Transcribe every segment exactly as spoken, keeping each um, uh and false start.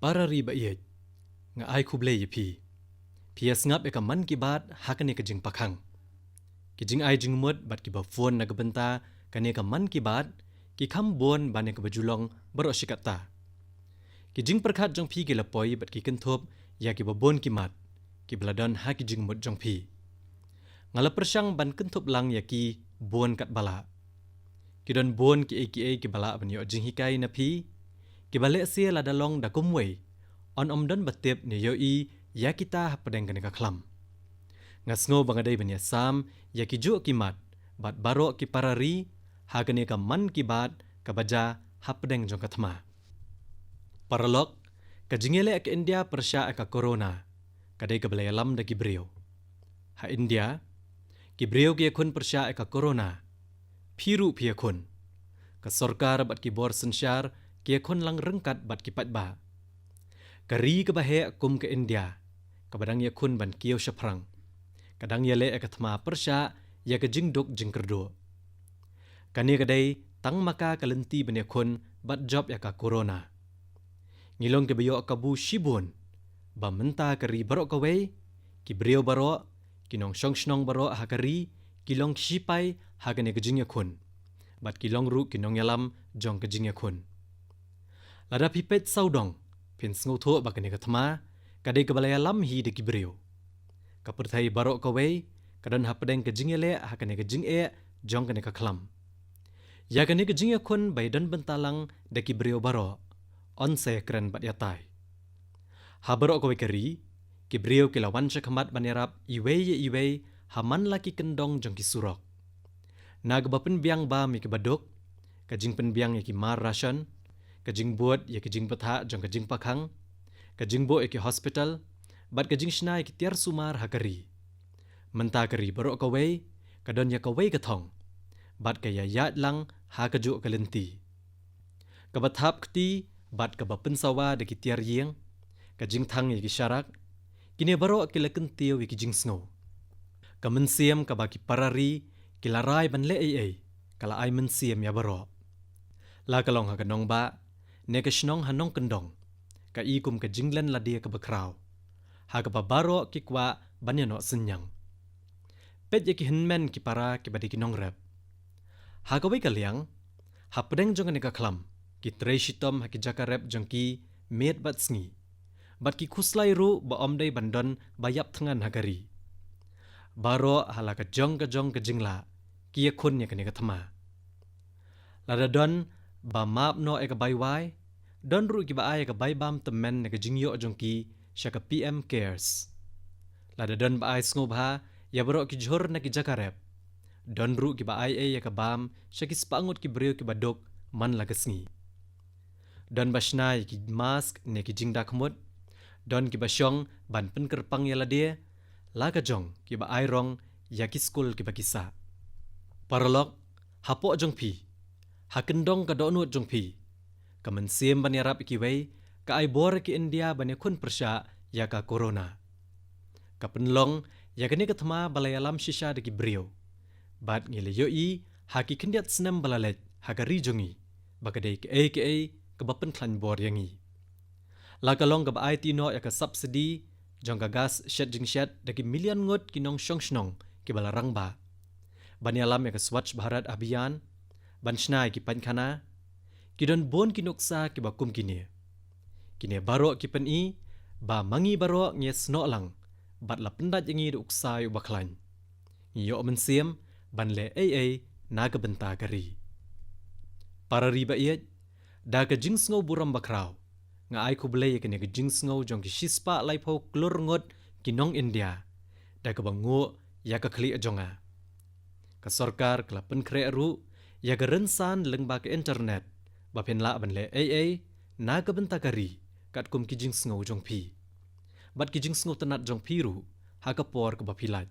Para ri ba ïeit, nga ai khublei ïa phi. Phi ïa sngap ïa ka Mann Ki Baat ha kane ka jingpakhang. Ki jingai jingmut bad kiba phone na ka bynta kane ka Mann Ki Baat ki kham bun ban ïa kaba ju long baroh shi katta. Ki jingpyrkhat jong phi ki la poi bad ki kynthup ïa kiba bun ki mat kiba la don ha ki jingmut jong phi. Nga la pyrshang ban kynthup lang ïa ki bun katba lah. Ki don bun kiei kiei kiba lah ban ïoh jinghikai na phi, kiba lehse lada long da kumwei, yn ym don ba tip ne ïohi ïa kita hapdeng kane ka khlam. Nga sngew ba nga dei ban ïa sam ïa kijuh ki mat bad baroh ki para ri ha kane ka Mann Ki Baat kaba jia hapdeng jong ka thma. Paralok, ka jingïaleh ka India pyrshah ïa ka corona ka dei kaba la ïalam da ki briew. Ha India, ki briew ki ïakhun pyrshah ïa ka corona. Phi ruh phi ïakhun. Ka sorkar bad ki bor synshar ki ïakhun lang ryngkat bad ki paidbah. Ka ri kaba heh kum ka India, kaba dang ïakhun ban kiew shaphrang, ka dang ïaleh ïa ka thma pyrshah ïa ka jingduk jingkyrduh. Kane ka dei tang ma ka ka lynti ban ïakhun bad jop ïa ka corona. Ngi long kiba ïoh kabu shibun ba mynta ka ri baroh kawei, ki briew baroh, ki nongshong shnong baroh ha ka ri, ki long ki shipai ha kane ka jingïakhun bad ki long ruh ki nongïalam jong ka jingïakhun. Lada phi peit sawdong, phin sngewthuh ba kane ka thma ka dei kaba la ïalam hi da ki briew. Ka pyrthei baroh kawei ka don hapdeng ka jingïaleh ha kane ka jingeh jong kane ka khlam. Ïa kane ka jingïakhun ba ïadon bynta lang da ki briew baroh, yn sa ïakren bad ïatai. Ha baroh kawei ka ri, ki briew ki la wan shakhmat ban ïarap iwei ïa iwei ha man la ki kyndong jong ki surok. Na kaba pynbiang bam ïa kiba duk, ka jingpynbiang ïa ki mar ration, ka jingbud ïa ki jingbthah jong ka jingpakhang, ka jingbuh ïa ki hospital, bad ka jingshna ïa ki tiar sumar ha ka ri. Mynta ka ri baroh kawei ka don ïa kawei ka thong bad ka ïaïaid lang ha kajuh ka lynti. Kaba thap kti bad kaba pynsawa da ki tiar ïing, ka jingthang ïa ki sharak, kine baroh ki la kyntiew ïa ki jingsngew. Ka mynsiem kaba ki para ri ki la rai ban leh ei ei, ka la ai mynsiem ïa baroh. La ka long ha ka nongbah ne ka shnong ha nongkyndong, ka i kum ka jinglen lade kaba khraw, ha kaba baroh ki kwah ban ïanoh synñiang. Peit ïa ki hynmen ki para kiba dei ki nongrep. Ha kawei ka liang, hapdeng jong kane ka khlam, ki trei shitom ha ki jaka rep jong ki miet bad sngi, bad ki khuslai ruh ba ym dei ban don ba ïap thngan ha ka ri. Baroh ha la ka jong ka jong ka jinglah ki ïakhun ïa kane ka thma. Lada don ba map noh ïa ka bai wai, don ruh kiba ai ïa ka bai bam tymmen na ka jingïoh jong ki sha ka P M Cares. Lada don ba ai sngewbha ïa baroh ki jhur na ki jaka rep, don ruh kiba ai ei ïa ka bam sha ki spah ngut ki briew kiba duk man la ka sngi. Don ba shna ïa ki mask ne ki jingdakhmut, don kiba shong ban pynkyrpang ïa lade, la ka jong kiba ai rong ïa ki skul kiba ki sah. Paralok, hapoh jong phi, ha kyndong ka dohnud jong phi, ka mynsiem ban ïarap ïa kiwei ka ai bor ïa ki India ban ïakhun pyrshah ïa ka corona. Ka pynlong ïa kane ka thma ba la ïalam shisha da ki briew, bad ngi la ïohi ha ki khyndiat snem ba la leit ha ka ri jong ngi ba ka dei kaei kaei kaba pynkhlaiñ bor ïa ngi. La ka long kaba aiti noh ïa ka subsidy jong ka gas shet jingshet da ki million ngut ki nongshong shnong kiba la rangbah, ban ïalam ïa ka Swachh Bharat Abhiyan, ban shna ïa ki painkhana. Ki don bun ki nuksa kiba kum kine. Kine baroh ki pyni ba ma ngi baroh ngi ïasnoh lang bad la pyndait ïa ngi da u ksai uba khlaiñ. Ngi ïoh mynsiem ban leh ei ei na ka bynta ka ri. Para ri ba ïeit, da ka jingsngew burom ba khraw, nga ai khublei ïa kane ka jingsngew jong ki shispah laiphew klur ngut ki nong India da kaba nguh ïa ka khlieh jong nga. Ka sorkar ka la pynkhreh ruh ïa ka rynsan lyngba ka internet ba phin lah ban leh ei ei na ka bynta ka ri katkum ki jingsngew jong phi bad ki jingsngewtynnat jong phi ruh ha ka por kaba phi lait.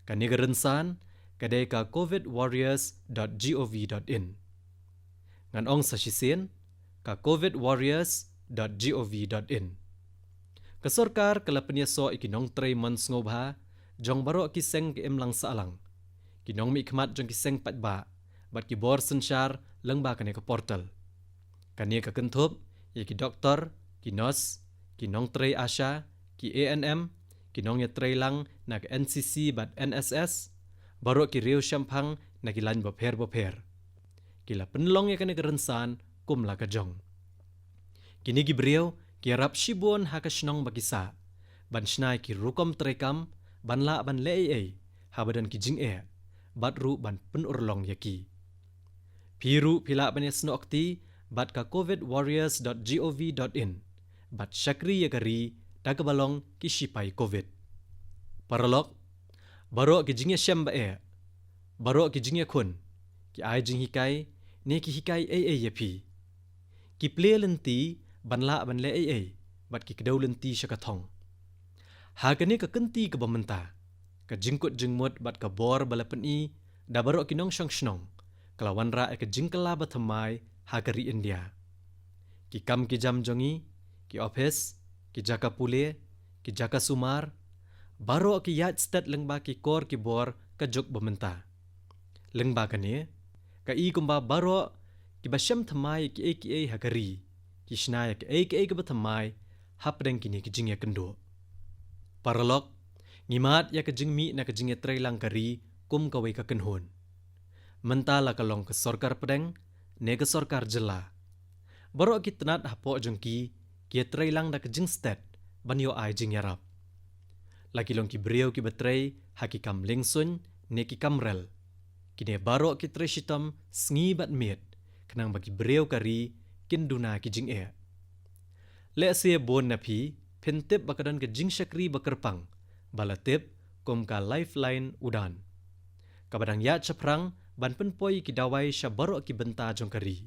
Kane ka rynsan ka dei ka covid warriors dot gov dot in. Ngan ong sa shisien, ka covid warriors dot gov dot in. Ka sorkar ka la pynïasoh ïa ki nongtrei mon sngewbha jong baroh ki seng ka imlang sahlang, ki nongmihkhmat jong ki seng paidbah bad ki bor synshar lyngba kane ka portal. Kane ka kynthup ïa ki doktor, ki nurse, ki nongtrei ASHA, ki ANM, ki nongïatreilang na ka NCC bad NSS, baroh ki riewshemphang na ki lain bapher bapher, ki la pynlong ïa kane ka rynsan kum la ka jong. Kine ki briew ki ïarap shibun ha ka shnong ba ki sah, ban shna ïa ki rukom treikam, ban lah ban leh ei ei haba don ki jingeh, bad ruh ban pynurlong ïa ki. Phi ruh phi lah ban ïasnoh kti bad ka covid warriors dot gov dot in, bad shakri ïa ka ri da kaba long ki shipai covid. Paralok, baroh ki jingïashem ba eh, baroh ki jingïakhun, ki ai jinghikai, ne ki hikai ei ei ïa phi. Ki plie lynti ban lah ban leh ei ei, bad ki kdew lynti sha ka thong. Ha kane ka kynti kaba mynta, ka jingkut jingmut bad ka bor ba la pyni da baroh ki nongshong shnong ka la wanrah ïa ka jingkylla bathymmai ha ka ri India. Ki kam ki jam jong ngi, ki ophis, ki jaka pule, ki jaka sumar, baroh ki ïaid stet lyngba ki kor ki bor ka juk ba mynta. Lyngba kane, ka i kumba baroh kiba shem thymmai kiei kiei ha ka ri ki shna ïa kiei kiei kiba thymmai hapdeng kine ki jingïakynduh. Paralok, ngi mad ïa ka jingmih na ka jingïatreilang ka ri kum kawei ka kynhun. Mynta la ka long ka sorkar pdeng ne ka sorkar jylla, baroh ki tnat hapoh jong ki ki ïatreilang da ka jingstet ban ïoh ai jingïarap. La ki long ki briew kiba trei ha ki kam liengsuiñ ne ki kam rel, kine baroh ki trei shitom sngi bad miet khnang ba ki briew ka ri kin duna ki jingeh. Lehse bun na phi phin tip ba ka don ka jingshakri ba kyrpang ba la tip kum ka Lifeline Udan, kaba dang ïaid shaphrang ban pynpoi ki dawai sha baroh ki bynta jong ka ri.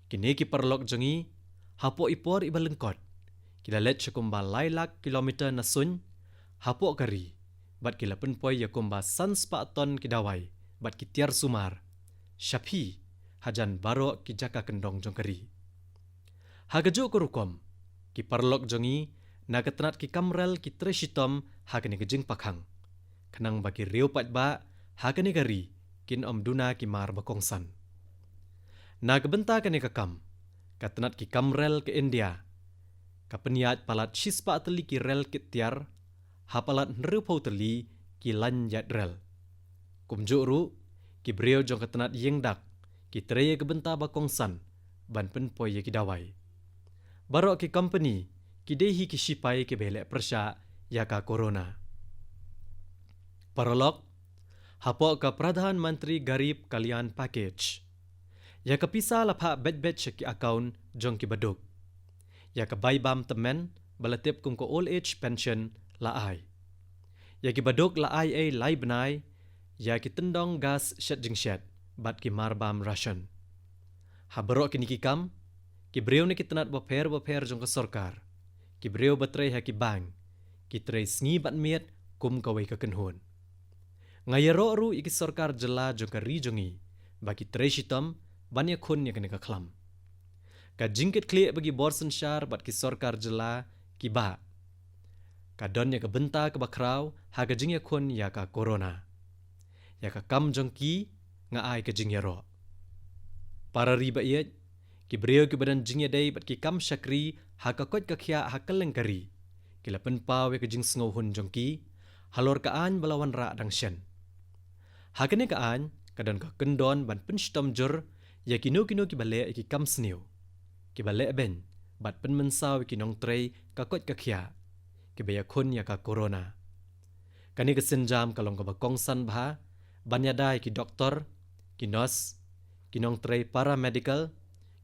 Kine ki paralok jong ngi, hapoh i por iba lyngkot, ki la leit sha kumba lai lak kilometer na suiñ hapoh ka ri, bad ki la pynpoi ïa kumba san spah ton ki dawai bad ki tiar sumar sha phi hajan baroh ki jaka kyndong jong ka ri. Ha kajuh ka rukom, ki paralok jong ngi na ka tnat ki kam rel ki trei shitom ha kane ka jingpakhang, khnang ba ki riewpaidbah ha kane ka ri kin ym duna ki mar ba kongsan. Na ka bynta kane ka kam, ka tnat ki kam rel ka India ka pynïaid palat shispah tylli ki rel kit tiar ha palat hynriewphew tylli ki lain ïaid rel. Kumjuh ruh, ki briew jong ka tnat ïing dak ki trei ïa ka bynta ba kongsan ban pynpoi ïa ki dawai. Baroh ki kompani ki dei hi ki shipai kiba ïaleh pyrshah ïa ka corona. Paralok, hapoh ka Pradhan Mantri Garib Kalyan Package, ïa ka pisa la phah beit beit sha ki account jong kiba duk. Ïa ka bai bam tymmen ba la tip kum ka old age pension la ai. Ïa kiba duk la ai ei lai bnai ïa ki tyndong gas shet jingshet bad ki mar bam ration. Ha baroh kine ki kam, ki briew na ki tnat bapher bapher jong ka sorkar, ki briew ba trei ha ki bank, ki trei sngi bad miet kum kawei ka kynhun. Nga ïaroh ruh ïa ki sorkar jylla jong ka ri jong ngi ba ki trei shitom ban ïakhun ïa kane ka khlam. Ka jingkitkhlieh ba ki bor synshar bad ki sorkar jylla ki bah, ka don ïa ka bynta kaba khraw ha ka jingïakhun ïa ka corona. Ïa ka kam jong ki nga ai ka jingïaroh. Para ri ba ïeit, ki briew kiba don jingïadei bad ki kam shakri ha ka koit ka khiah ha kylleng ka ri, ki la pynpaw ïa ka jingsngewhun jong ki halor ka aiñ ba la wanrah dang shen. Ha kane ka aiñ ka don ka kyndon ban pynshitom jur ïa kino kino kiba leh ïa ki kam sniew, kiba leh beiñ bad pynmynsaw ïa ki nongtrei ka koit ka khiah, kiba ïakhun ïa ka corona. Kane ka sienjam ka long kaba kongsan bha ban ïada ïa ki doktor, ki nurse, ki nongtrei paramedical,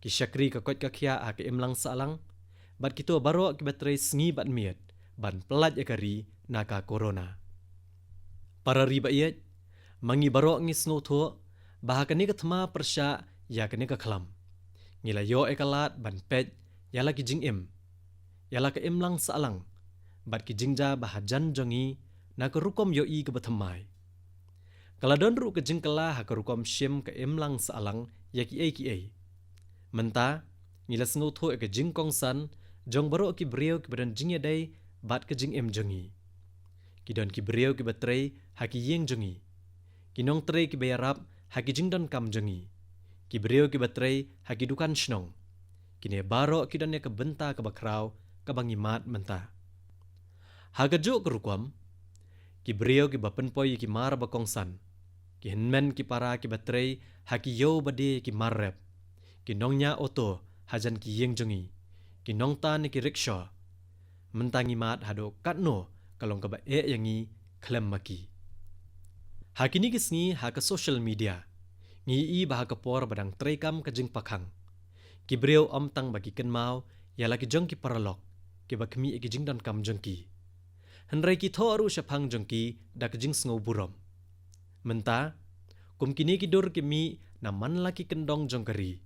ki shakri ka koit ka khiah ha ka imlang sahlang, bad kito baroh kiba trei sngi bad miet ban pyllait ïa ka ri na ka corona. Para ri ba ïeit, ma ngi baroh ngi sngewthuh ba ha kane ka thma pyrshah ïa kane ka khlam, ngi la ïoh ïa ka lad ban peit ïa la ki jingim, ïa la ka imlang sahlang bad ki jingjia ba hajan jong ngi na ka rukom ïohi kaba thymmai. Ka la don ruh ka jingkylla ha ka rukom shim ka imlang sahlang ïa kiei kiei. Mynta ngi la sngewthuh ïa ka jingkongsan jong baroh ki briew kiba don jingïadei bad ka jingim jong ngi. Ki don ki briew kiba trei ha ki ïing jong ngi, ki nongtrei kiba ïarap ha ki jingdonkam jong ngi, ki briew kiba trei ha ki dukan shnong, Kine baroh ki don ïa ka bynta kaba khraw kaba ngi mad mynta. Ha kajuh ka rukom, ki briew kiba pynpoi ïa ki mar ba kongsan, ki hynmen ki para kiba trei ha ki ïew ba die ïa ki mar rep, ki nongñiah auto hajan ki ïing jong ngi, ki nongtan ïa ki rickshaw, mynta ngi mad haduh katno ka long kaba eh ïa ngi khlem ma ki. Ha kine ki sngi ha ka social media, ngi ïohi ba ha ka por ba dang treikam ka jingpakhang, ki briew ym tang ba ki kynmaw ïa la ki jong ki paralok kiba khmih ïa ki jingdonkam jong ki, hynrei ki thoh ruh shaphang jong ki da ka jingsngew burom. Mynta, kum kine ki dur ki mih na man la ki kyndong jong ka ri,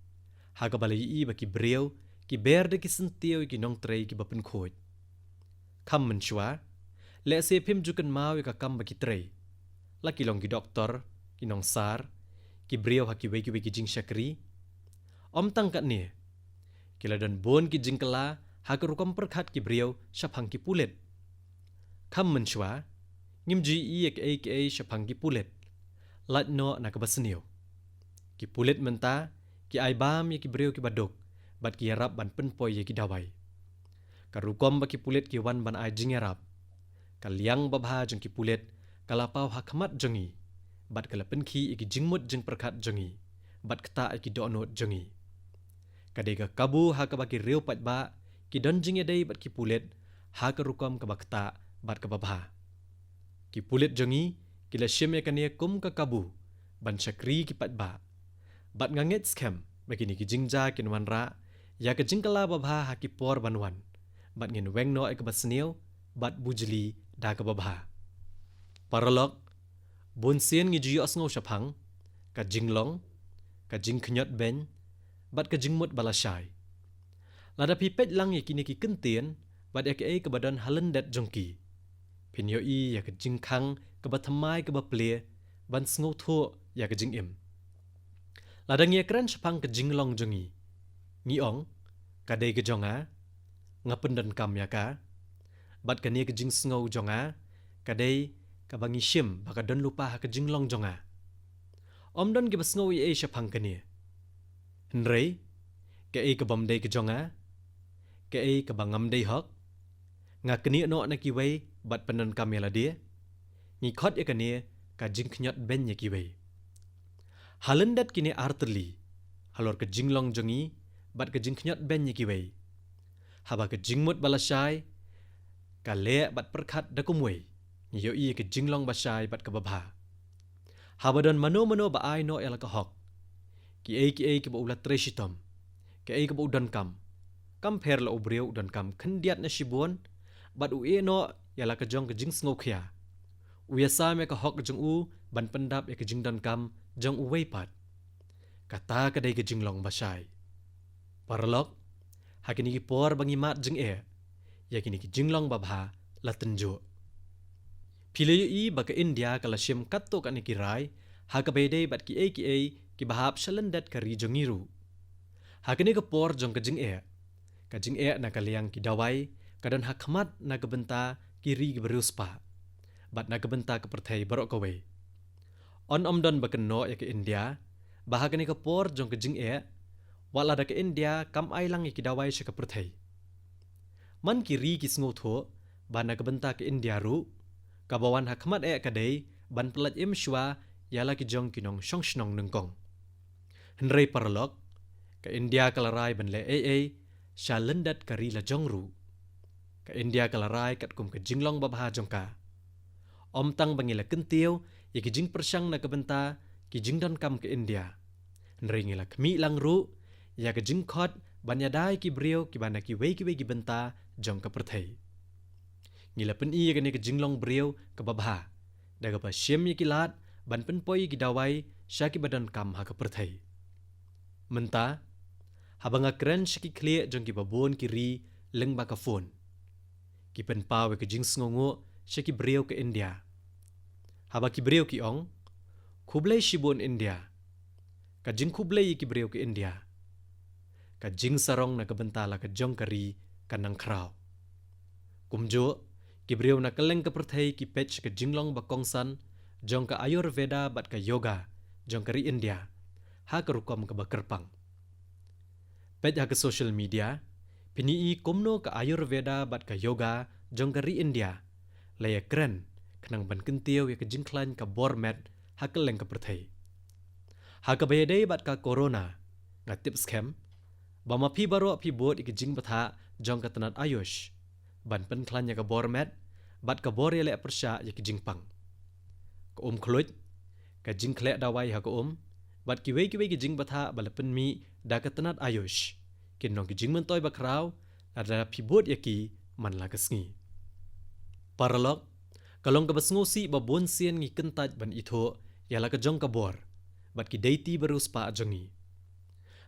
ha kaba la ïohi ba ki briew ki ber da ki syntiew ïa ki nongtrei kiba pynkhuid. Kham mynshuwa, lehse phim ju kynmaw ïa ka kam ba ki trei, la ki long ki doktor, ki nongsar, ki briew ha kiwei kiwei ki jingshakri. Ym tang katne, ki la don bun ki jingkylla ha ka rukom pyrkhat ki briew shaphang ki pulit. Kham mynshuwa, ngim ju ïohi ïa kiei kiei shaphang ki pulit, lait noh na kaba sniew. Ki pulit mynta ki ai bam ïa ki briew kiba duk bad ki ïarap ban pynpoi ïa ki dawai. Ka rukom ba ki pulit ki wan ban ai jingïarap, ka liang babha jong ki pulit ka la paw ha khmat jong ngi, bad ka la pynkhih ïa ki jingmut jingpyrkhat jong ngi, bad ktah ïa ki dohnud jong ngi. Ka dei ka kabu ha kaba ki riew paidbah ki don jingïadei bad ki pulit ha ka rukom kaba ktah bad kaba bha. Ki pulit jong ngi ki la shim ïa kane kum ka kabu ban shakri ki paidbah. Bad nga ngeit skhem ba kine ki jingjia kin wanrah ïa ka jingkylla babha ha ki por ban wan, bad ngin weng noh ïa kaba sniew bad bujli da kaba bha. Paralok, bun sien ngi ju ïohsngew shaphang ka jinglong, ka jingkhñiot beiñ, bad ka jingmut ba lashai. Lada phi peit lang ïa kine ki kyntien bad ïa kaei kaba don ha lyndet jong ki, phin ïohi ïa ka jingkhang kaba thymmai kaba plie ban sngewthuh ïa ka jingim. Lada ngi ïakren shaphang ka jinglong jong ngi, ngi ong, ka dei ka jong nga, nga pyndonkam ïa ka. Bad kane ka jingsngew jong nga ka dei kaba ngi shim ba ka don lypa ha ka jinglong jong nga. Ym don kiba sngew ei ei shaphang kane. Hynrei, kaei kaba ym dei ka jong nga, kaei kaba ngam dei hok, nga knieh noh na kiwei bad pyndonkam ïa lade, ngi khot ïa kane ka jingkhñiot beiñ ïa kiwei. Ha lyndet kine ar tylli, halor ka jinglong jong ngi bad ka jingkhñiot beiñ ïa kiwei, haba ka jingmut ba lashai ka leh bad pyrkhat da kumwei, ngi ïohi ïa ka jinglong ba shai bad kaba bha. Haba don mano mano ba ai noh ïa la ka hok, kiei kiei kiba u la trei shitom, kaei kaba u donkam, kam pher la u briew u donkam khyndiat ne shibun, bad u ïeh noh ïa la ka jong ka jingsngewkhia, u ïasam ïa ka hok jong u ban pyndap ïa ka jingdonkam jong uwei pat. Kata ka dei ka jinglong ba shai. Paralok, ha kine ki por ba ngi mad jingeh, ïa kine ki jinglong babha la tynjuh. Phi la ïohi ba ka India ka la shim katto katne ki rai ha kaba ïadei bad kiei kiei kiba hap sha lyndet ka ri jong ngi ruh. Ha kane ka por jong ka jingeh, ka jingeh na ka liang ki dawai ka don ha khmat na ka bynta ki ri kiba riewspah bad na ka bynta ka pyrthei baroh kawei. Yn ym don ba kynnoh ïa ka India ba ha kane ka por jong ka jingeh, wat lada ka India kam ai lang ïa ki dawai sha ka pyrthei. Man ki ri ki sngewthuh ba na ka bynta ka India ruh, kaba wan ha khmat eh ka dei ban pyllait im shuwa ïa la ki jong ki nongshong shnong nyngkong. Hynrei paralok, ka India ka la rai ban leh ei ei sha lyndet ka ri la jong ruh. Ka India ka la rai katkum ka jinglong babha jong ka. Ym tang ba ngi la kyntiew ïa ki jingpyrshang na ka bynta ki jingdonkam ka India, hynrei ngi la khmih lang ruh ïa ka jingkhot ban ïada ïa ki briew kiba na kiwei kiwei ki bynta jong ka pyrthei. Ngi la pyni ïa kane ka jinglong briew kaba bha da kaba shim ïa ki lad ban pynpoi ïa ki dawai sha kiba donkam ha ka pyrthei. Mynta, haba nga kren sha ki khlieh jong kiba bun ki ri lyngba ka phone, ki pynpaw ïa ka jingsngewnguh sha ki briew ka India. Haba ki briew ki ong, "Khublei shibun India," ka jingkhublei ïa ki briew ka India, ka jingsarong na ka bynta la ka jong ka ri ka nang khraw. Kumjuh, ki briew na kylleng ka pyrthei ki peit sha ka jinglong ba kongsan jong ka Ayurveda bad ka yoga jong ka ri India ha ka rukom kaba kyrpang. Peit ha ka social media, phin ïohi kumno ka Ayurveda bad ka yoga jong ka ri India la ïakren khnang ban kyntiew ïa ka jingkhlaiñ ka bor met ha kylleng ka pyrthei. Ha kaba ïadei bad ka corona, nga tip skhem ba ma phi baroh phi bud ïa ka jingbthah jong ka tnat Ayush ban pynkhlaiñ ïa ka bor met bad ka bor ïaleh pyrshah ïa ki jingpang. Ka um khluit, ka jingkhleh dawai ha ka um, bad kiwei kiwei ki jingbthah ba la pynmih da ka tnat Ayush kin long ki jingmyntoi bakhraw lada phi bud ïa ki man la ka sngi. Paralok, ka long kaba sngewsih ba bun sien ngi kyntait ban ithuh ïa la ka jong ka bor bad ki deiti ba riewspah jong ngi.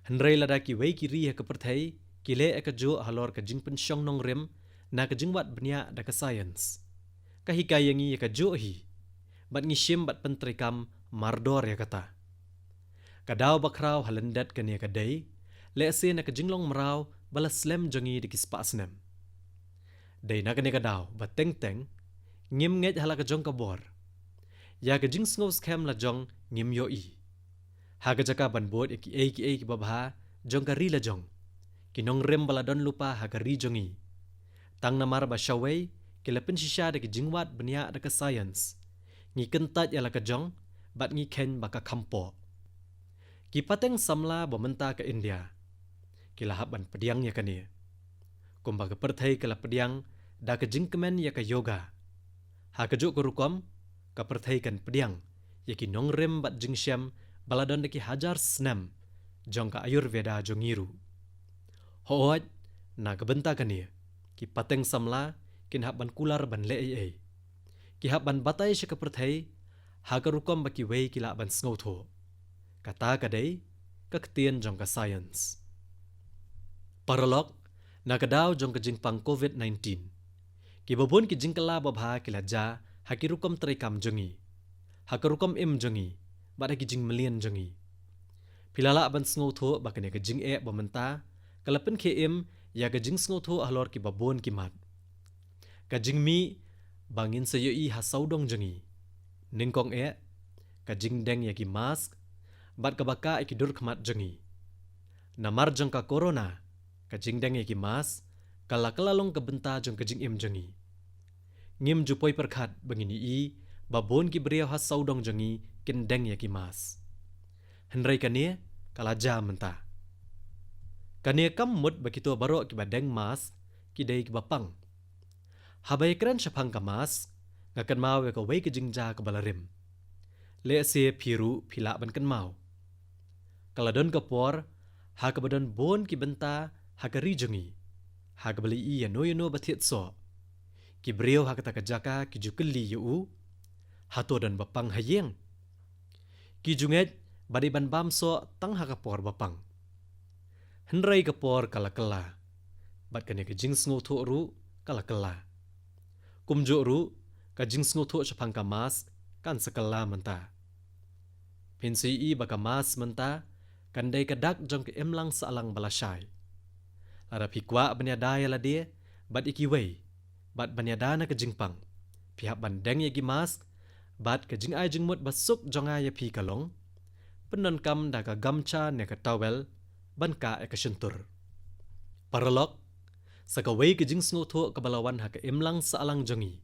Hynrei lada kiwei ki ri ha ka pyrthei ki leh ïa kajuh halor ka jingpynshong nongrim na ka jingwad bniah da ka science, ka hikai ïa ngi ïa kajuh hi, bad ngi shim bad pyntreikam mardor ïa kata. Ka daw bakhraw ha lyndet kane ka dei lehse na ka jinglong mraw ba la slem jong ngi da ki spah snem. Dei na kane ka daw ba teng teng ngim ngeit ha la ka jong ka bor. Ïa ka jingsngew skhem la jong ngim ïohi. Ha ka jaka ban bud ïa kiei kiei kiba bha jong ka ri la jong, ki nongrim ba la don lypa ha ka ri jong ngi, tang namar ba shawei ki la pynshisha da ki jingwad bniah da ka science, ngi kyntait ïa la ka jong bad ngi kheiñ ba ka kham poh. Ki pateng samla ba mynta ka India ki la hap ban pdiang ïa kane, kumba ka pyrthei ka la pdiang da ka jingkmen ïa ka yoga. Ha kajuh ka rukom, ka pyrthei kan pdiang ïa ki nongrim bad jingshem ba la don da ki hajar snem jong ka Ayurveda jong ngi ruh. Hooid, na ka bynta kane, ki pateng samla kin hap ban kular ban leh ei ei. Ki hap ban batai sha ka pyrthei ha ka rukom ba kiwei ki lah ban sngewthuh. Kata ka dei ka ktien jong ka science. Paralok, na ka daw jong ka jingpang covid nineteen, kiba bun ki jingkylla babha ki la jia ha ki rukom treikam jong ngi, ha ka rukom im jong ngi, bad ha ki jingmlien jong ngi. Phi la lah ban sngewthuh ba kane ka jingeh ba mynta ka la pynkhie im ïa ka jingsngewthuh halor kiba bun ki mat. Ka jingmih ba ngin sa ïohi ha sawdong jong ngi, nyngkong eh, ka jingdeng ïa ki mask bad kaba kah ïa ki dur khmat jong ngi. Namar jong ka corona, ka jingdeng ïa ki mask ka la kylla long ka bynta jong ka jingim jong ngi. Ngim ju poi pyrkhat ba ngin ïohi ba bun ki briew ha sawdong jong ngi kin deng ïa ki mask. Hynrei kane ka la jia mynta. Kane kam mut ba kito baroh kiba deng mask ki dei kiba pang. Haba ïakren shaphang ka mask, nga kynmaw ïa kawei ka jingjia kaba la rim. Lehse phi ruh phi lah ban kynmaw. Ka la don ka por ha kaba don bun ki bynta ha ka ri jong ngi ha kaba la ïohi ïano ïano ba thied soh. Ki briew ha kata ka jaka ki ju kylli ïa u, hato don ba pang ha ïing? Ki ju ngeit ba dei ban bam soh tang ha ka por ba pang. Hynrei ka por ka la kylla, bad kane ka jingsngewthuh ruh ka la kylla. Kumjuh ruh, ka jingsngewthuh shaphang ka mask kan sa kylla mynta. Phin sa ïohi ba ka mask mynta kan dei ka dak jong ka imlang sahlang ba lashai. Lada phi kwah ban ïada ïa lade bad ïa kiwei, bad ban ïada na ka jingpang, phi hap ban deng ïa ki mask, bad ka jingai jingmut ba suk jong nga ïa phi ka long, pyndonkam da ka gamcha ne ka towel ban kah ïa ka shyntur. Paralok, sa kawei ka jingsngewthuh kaba la wan ha ka imlang sahlang jong ngi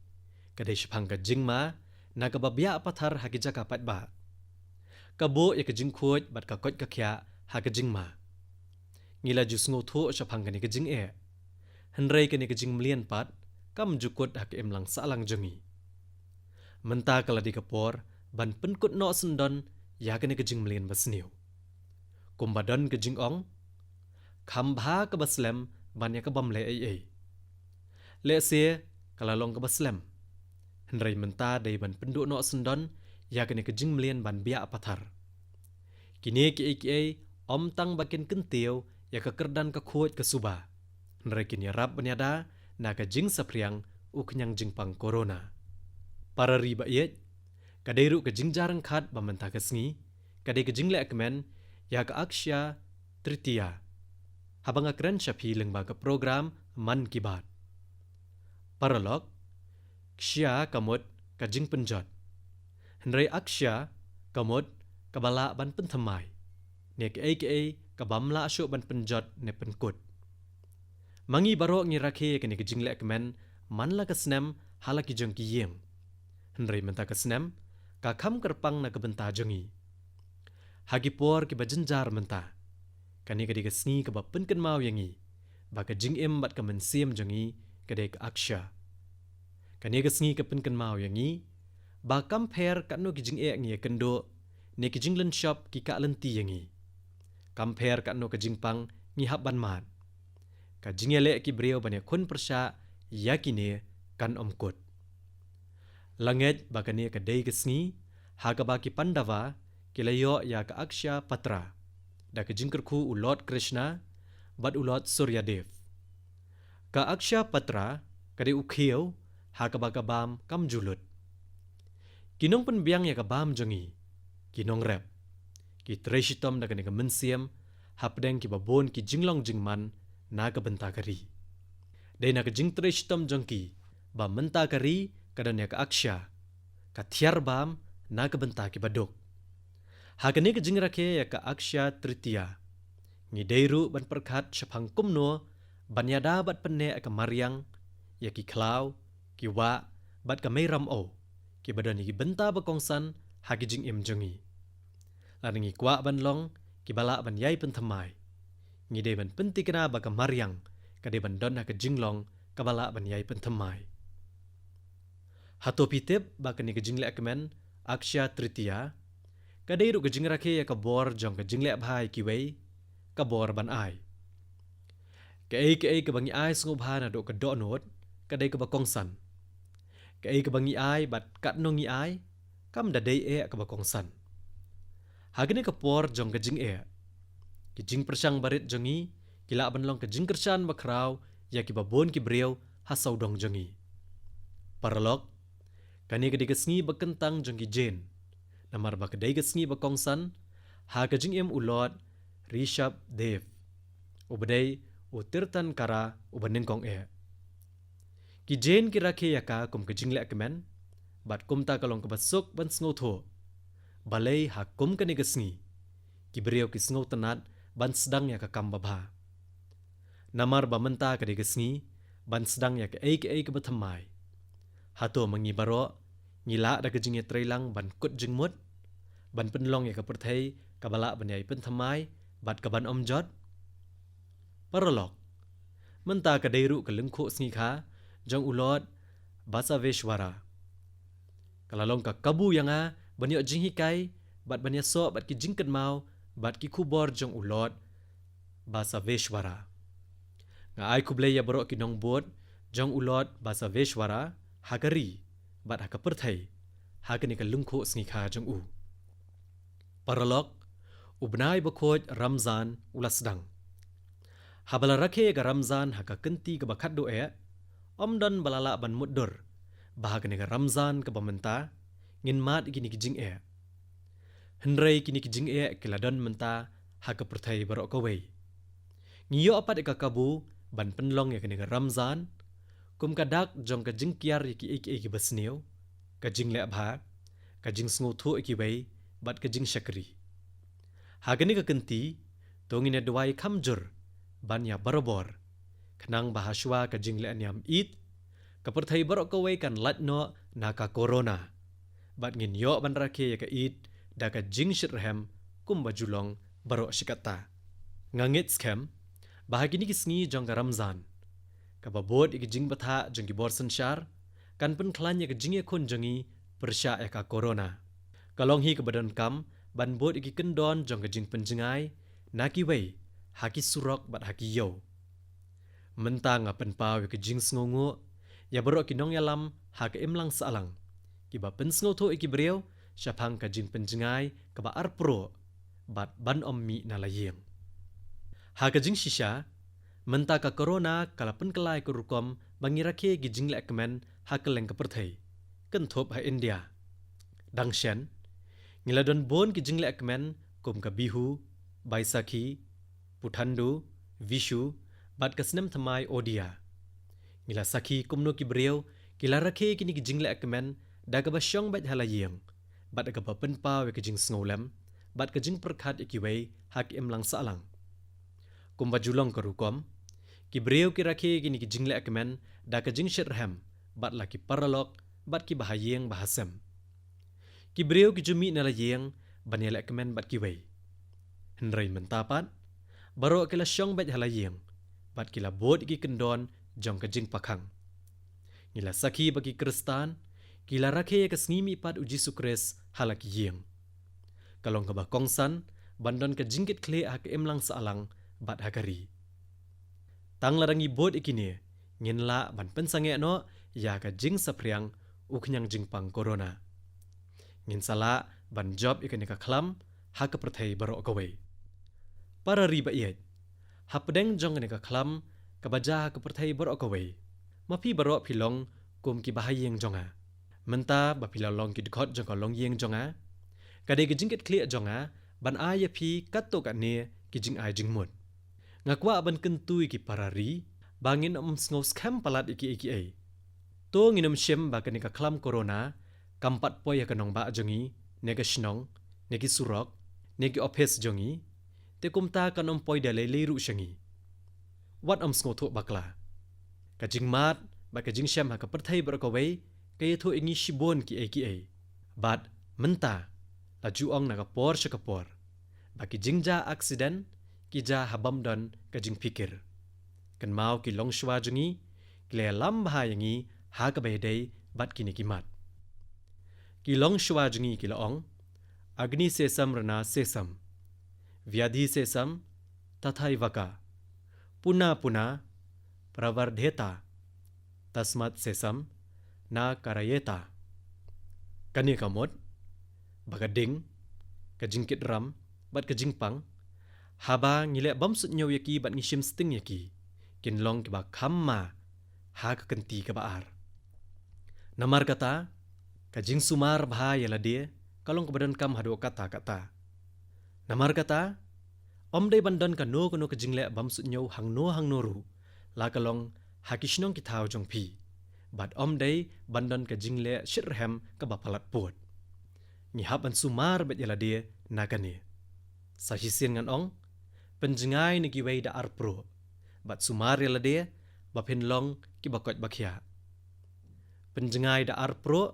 ka dei shaphang ka jingma na kaba biah pathar ha ki jaka paidbah. Ka buh ïa ka jingkhuid bad ka koit ka khiah ha ka jingma. Ngi la ju sngewthuh shaphang kane ka jingeh, hynrei kane ka jingmlien pat kam ju kut ha ka imlang sahlang jong ngi. Mynta ka la dei ka por ban pynkut noh syndon ïa kane ka jingmlien ba sniew. Kumba don ka jingong, kham bha kaba slem ban ïa ka bym leh ei ei. Lehse ka la long kaba slem, hynrei mynta dei ban pynduh noh syndon ïa kane ka jingmlien ban biah pathar. Kine kiei kiei ym tang ba kin kyntiew ïa ka kyrdan ka khuid ka suba, hynrei kin ïarap ban ïada na ka jingsaphriang u khñiang jingpang corona. Para ri ba ïeit, ka dei ruh ka jingjia ryngkhat ba mynta ka sngi ka dei ka jingleh kmen ïa ka Akshaya Tritiya, haba nga kren sha phi lyngba ka program Mann Ki Baat. Paralok, kshya ka mut ka jingpynjot, hynrei akshaya ka mut kaba lah ban pynthymmai, ne kaei kaei ka bym lah shuh ban pynjot ne pynkut. Ma ngi baroh ngi rakhe ïa kane ka jingleh kmen man la ka snem ha la ki jong ki ïing. Hynrei mynta ka snem ka kham kyrpang na ka bynta jong ngi. Ha ki por kiba jynjar mynta, kane ka dei ka sngi kaba pynkynmaw ïa ngi ba ka jingim bad ka mynsiem jong ngi ka dei ka akshar. Kane ka sngi ka pynkynmaw ïa ngi ba kam pher katno ki jingeh ngi ïakynduh ne ki jinglynshop ki kah lynti ïa ngi. Kam pher katno ka jingpang ngi hap ban mad. Ka jingïaleh ki briew ban ïakhun pyrshah ïa kine kan ym kut. La ngeit ba kane ka dei ka sngi ha kaba ki Pandava ki la ïoh ïa ka Akshaya Patra da ka jingkyrkhu u Lord Krishna bad u Lord Suryadev. Ka Akshaya Patra ka dei u khiew ha kaba ka bam kam ju lut. Ki nongpynbiang ïa ka bam jong ngi, ki nongrep, ki trei shitom da kane ka mynsiem hapdeng kiba bun ki jinglong jingman na ka bynta ka ri. Dei na ka jingtrei shitom jong ki ba mynta ka ri ka don ïa ka akshaya, ka thiar bam na ka bynta kiba duk. Ha kane ka jingrakhe ïa ka Akshaya Tritiya, ngi dei ruh ban pyrkhat shaphang kumno ban ïada bad pynneh ïa ka mariang ïa ki khlaw, ki wah bad ka mei ramew kiba don ïa ki bynta ba kongsan ha ki jingim jong ngi. Lada ngi kwah ban long kiba lah ban ïai pynthymmai, ngi dei ban pynthikna ba ka mariang ka dei ban don ha ka jinglong kaba lah ban ïai pynthymmai. Hato phi tip ba kane ka jingleh kmen Akshaya Tritiya ka dei ruh ka jingrakhe ïa ka bor jong ka jingleh bha ïa kiwei, ka bor ban ai. Kaei kaei kaba ngi ai sngewbha naduh ka dohnud ka dei kaba kongsan. Kaei kaba ngi ai bad katno ngi ai kam da dei eh kaba kongsan. Ha kane ka por jong ka jingeh, ki jingpyrshang barit jong ngi ki lah ban long ka jingkyrshan bakhraw ïa kiba bun ki briew ha sawdong jong ngi. Paralok, kane ka dei ka sngi ba kyntang jong ki Jain, namar ba ka dei ka sngi ba kongsan ha ka jingim u Lord Rishabh Dev, uba dei u Tirthankara uba nyngkong eh. Ki Jain ki rakhe ïa ka kum ka jingleh kmen bad kumta ka long kaba suk ban sngewthuh balei ha kum kane ka sngi ki briew ki sngewtynnat ban sdang ïa ka kam babha. Namar ba mynta ka dei ka sngi ban sdang ïa kaei kaei kaba thymmai. Hato ma ngi baroh ngi lah da ka jingïatreilang ban kut jingmut, ban pynlong ïa ka pyrthei kaba lah ban ïai pynthymmai bad kaban ym jot? Paralok, mynta ka dei ruh ka lyngkhuh sngikha jong u Lord Basaveshwara. Ka la long ka kabu ïa nga ban ïoh jinghikai bad ban ïasoh bad ki jingkynmaw bad ki khubor jong u Lord Basaveshwara. Nga ai khublei ïa baroh ki nongbud jong u Lord Basaveshwara ha ka ri bad ha ka pyrthei ha kane ka lyngkhuh sngikha jong u. Paralok, u bnai bakhuid Ramzan u la sdang. Haba la rakhe ïa ka Ramzan ha ka kynti kaba khatduh eh, ym don ba la lah ban mutdur ba ha kane ka Ramzan kaba mynta ngin mad ïa kine ki jingeh. Hynrei kine ki jingeh ki la don mynta ha ka pyrthei baroh kawei. Ngi ïoh pat ïa ka kabu ban pynlong ïa kane ka Ramzan kum ka dak jong ka jingkiar ïa kiei kiei kiba sniew, ka jingleh bha, ka jingsngewthuh ïa kiwei bad ka jingshakri. Ha kane ka kynti to ngin ïa duwai kham jur ban ïa barabor, khnang ba hashwa ka jingleh niam Eid, ka pyrthei baroh kawei kan lait noh na ka corona bad ngin ïoh ban rakhe ïa ka Eid da ka jingshitrhem kumba ju long baroh shi katta. Nga ngeit skhem ba ha kine ki sngi jong ka Ramzan, kaba bud ïa ki jingbthah jong ki bor synshar kan pynkhlaiñ ïa ka jingïakhun jong ngi pyrshah ïa ka corona. Ka long hi kaba donkam ban bud ïa ki kyndon jong ka jingpynjngai na kiwei ha ki surok bad ha ki ïew. Mynta nga pynpaw ïa ka jingsngewnguh ïa baroh ki nongïalam ha ka imlang sahlang kiba pynsngewthuh ïa ki briew shaphang ka jingpynjngai kaba arpro bad ban ym mih na la ïing. Ha ka jingshisha, mynta ka corona ka la pynkylla ïa ka rukom ba ngi rakhe ki jingleh kmen ha kylleng ka pyrthei, kynthup ha India. Dang shen, ngi la don bun ki jingleh kmen kum ka Bihu, Baisakhi, Puthandu, Vishu bad ka snem thymmai Odia. Ngi la sakhi kumno ki briew ki la rakhe kine ki jingleh kmen da kaba shong beit ha la ïing bad da kaba pynpaw ïa ka jingsngewlem bad ka jingpyrkhat ïa kiwei ha ka imlang sahlang. Kumba ju long ka rukom, ki briew ki rakhe ïa kine ki jingleh kmen da ka jingshitrhem bad la ki paralok bad ki bahaïing bahasem. Ki briew ki ju mih na la ïing ban ïaleh kmen bad kiwei. Hynrei mynta pat, baroh ki la shong beit ha la ïing bad ki la bud ïa ki kyndon jong ka jingpakhang. Ngi la sakhi ba ki Khristan ki la rakhe ïa ka sngi mihpat U Jisu Khrist ha la ki ïing. Ka long kaba kongsan ban don ka jingkitkhlieh ha ka imlang sahlang bad ha ka ri. Tang lada ngi bud ïa kine, ngin lah ban pynsangeh noh ïa ka jingsaphriang u khñiang jingpang corona. Ngin sa lah ban jop ïa kane ka khlam ha ka pyrthei baroh kawei. Para ri ba ïeit, hapdeng jong kane ka khlam kaba jia ha ka pyrthei baroh kawei, ma phi baroh phi long kum ki bahaïing jong nga. Mynta ba phi la long ki dkhot jong ka longïing jong nga, ka dei ka jingkitkhlieh jong nga ban ai ïa phi katto katne ki jingai jingmut. Nga kwah ban kyntu ïa ki para ri ba ngin ym sngew skhem palat ïa kiei kiei. To ngin ym shim ba kane ka khlam corona kam pat poi ha ka nongbah jong ngi, ne ka shnong, ne ki surok, ne ki ophis jong ngi, te kumta kan ym poi da lei lei ruh sha ngi. Wat ym sngewthuh bakla. Ka jingmad bad ka jingshem ha ka pyrthei baroh kawei ka ïathuh ïa ngi shibun kiei kiei. Bad mynta la ju ong na ka por sha ka por ba ki jingjia aksiden ki jia ha bym don ka jingphikir. Kynmaw, ki longshuwa jong ngi ki la ïalam bha ïa ngi ha kaba ïadei bad kine ki mat. Ki longshuwa jong ngi ki la ong: Agni sesam rana sesam, vyadhi sesam tathaiva ka, puna puna pravardheta, tasmat sesam na karayeta. Kane ka mut ba ka ding, ka jingkitram bad ka jingpang, haba ngi leh bym suidñiew ïa ki bad ngi shim sting ïa ki, kin long kiba kham ma ha ka kynti kaba ar. Namar kata, ka jingsumar bha ïa lade ka long kaba donkam haduh katta katta. Namar kata, ym dei ban don kano kano ka jingleh bym suidñiew hangno hangno ruh, la ka long ha ki shnong ki thaw jong phi, bad ym dei ban don ka jingleh shitrhem kaba palat pud. Ngi hap ban sumar beit ïa lade na kane. Sa shisien ngan ong, pynjngai na kiwei da arpruh, bad sumar ïa lade ba phin long kiba koit ba khiah. Pynjngai da arpruh,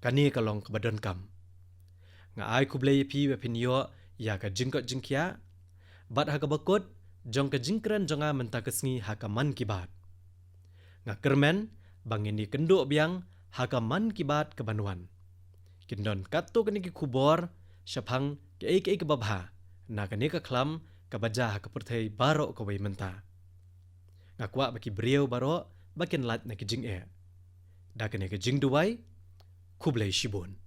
kane ka long kaba donkam. Nga ai khublei ïa phi ba phin ïoh ïa ka jingkoit jingkhiah, bad ha kaba kut jong ka jingkren jong nga mynta ka sngi ha ka Mann Ki Baat, nga kyrmen ba ngin ïakynduh biang ha ka Mann Ki Baat kaban wan. Kin don katto katne ki khubor shaphang kiei kiei kiba bha na kane ka khlam kaba jia ha ka pyrthei baroh kawei mynta. Nga kwah ba ki briew baroh ba kin lait na ki jingeh. Da kane ka jingduwai, khublei shibun.